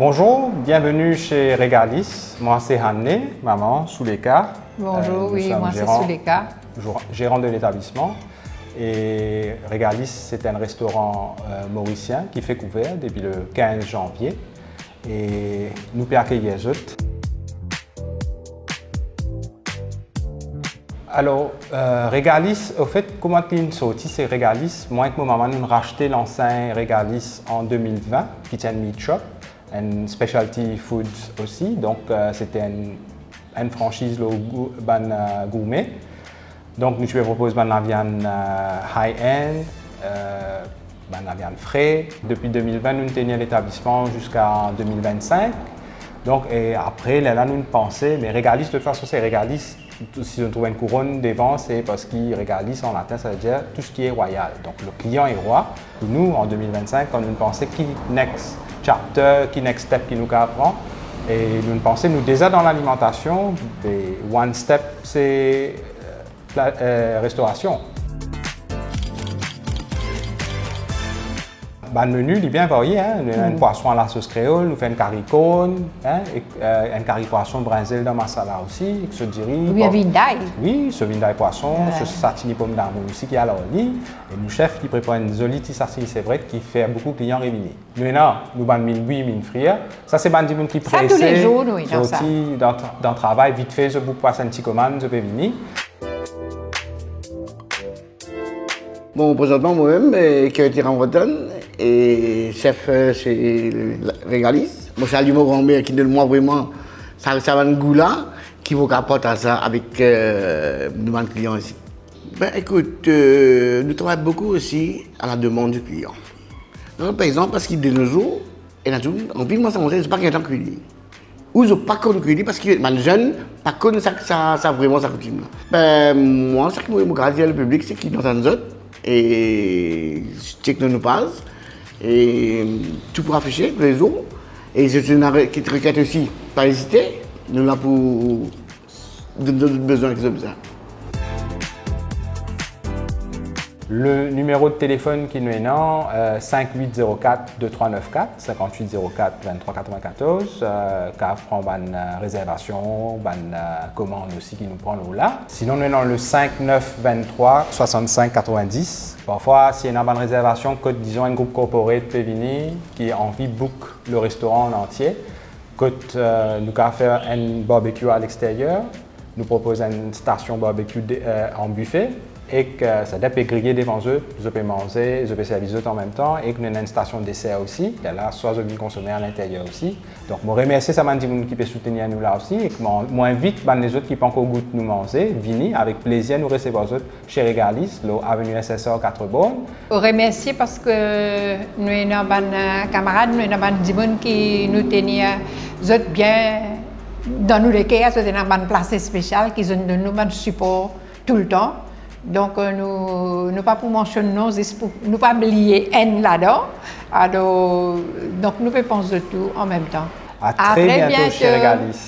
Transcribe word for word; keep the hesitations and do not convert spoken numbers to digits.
Bonjour, bienvenue chez Regalis. Moi, c'est Hanne, maman Souleka. Bonjour, euh, oui, moi, c'est Souleka. Gérant de l'établissement. Et Regalis, c'est un restaurant euh, mauricien qui fait couvert depuis le quinze janvier. E nou pe akeyir zot. Alor, euh, Regalis, anfet, kouma linn sorti, se Regalis. Mwa ek mo mama, nou'nn rachte lansegn Regalis an de mil vin, Kitchen Meat Shop, enn specialty food osi. Donk, euh, se ti enn, enn fransiz lor gou-, bann euh, gourmet. Donk, nou ti pe propoz bann laviann euh, high-end, euh, bann laviann fre. Depi de mil vin, nou'nn tenir letablisman ziska de mil vinn-sink. Donk, e apre, lerla nou'nn panse, me Regalis, de tout fason, se Regalis. Si zot trouv enn kouronn devan, se parski Regalis, an latin, sa ve dir tout ce qui est royal. Donk, le client est roi. Pou nou, an de mil vinn-sink, kan nou'nn panse ki next chapter, ki next step ki nou kapav pran, e nou'nn panse, nou deza dan lalimantasion, be one step, se euh, pla-, euh, restorasion. Bann meni, li bien varye, hein. Nou ena enn pwason a lasos kreol, nou fer enn kari korn, hein, ek, euh, enn kari pwason brinzel dan masala osi, ek so diri. Wi, so vinday pwason, so satini pomdamour osi ki al ar li. E nou sef, li prepar enn zoli ti satini sevrek ki fer boukou klian revini. Nou ena nou bann minn bwi, minn frir. Sa se bann dimoun ki prese, sorti dan, dan travay, vitfe, zot pou pas enn ti komann, zot pe vini. Bon, prezantman, mwa mem, eh, Kerty Ramotan, e sef, eh, se Regalis. Mo salie mo granmer ki donn mwa vreman sa, sa bann gou la, ki mo kapav partaze avek, eh, nou bann klian isi. Ben, ekout, eh, nou travay boukou osi a la demann di klian. Non, par exanp, parski de nos jours, ena dimoun, anpil manz sa manze, zot pa gagn letan kwi li. Ou zot pa konn kwi li, parski bann zenn pa konn sa, sa, sa vreman sa koutim la. Ben, mwa, sa ki mo, mo kapav dir lepiblik, se ki nou atann zot, e chek nou, nou paz, e tou pou afise, tou le zour, e si zot ena re-, kit rekert osi, pa ezite, nou la pou donn zot bezwin ki zot bizin. Le nimero telefonn ki nou ena, euh, sink wit zero kat de trwa nef kat, sink wit zero kat vinn-trwa katrovin-katorz, euh, kapav pran bann, euh, rezervasion, bann, euh, komann osi ki nou pran lor la. Sinon, nou ena le sink nef vinn-trwa swasann-sink katrovin-dis. Parfwa, si ena bann rezervasion kot, dizon, enn group corporate pe vini, ki anvi book le restoran an antie, kot, euh, nou kapav fer enn barbecue a lexteryer, nou propoz enn stasion barbecue de, euh, an bife, ek, euh, sa dir pe griye devan zot, zot pe manze, zot pe servi zot an mem tan, ek nou ena enn stasion deser osi. Lerla, swa zot vinn konsome alinteryer osi. Donk, mo remersie sa bann dimoun ki pe soutenir nou la osi, ek mo, mo invit bann lezot ki pankor gout nou manze, vini, avek plezir nou resevwar zot chez Regalis, lor Avenue S S R, Quatre Bornes. Mo remersie parski nou ena bann, eh, kamarad, nou ena bann dimoun ki nou tenir zot bien dan nou leker, zot ena bann plas spesial ki zot donn nou bann sipor toultan. Donk, eh, nou, nou pa pou mansionn non, zis pou nou pa bliye enn ladan. Alor, donk nou pe pans zot tou an mem tan. A tre biento, chez Regalis.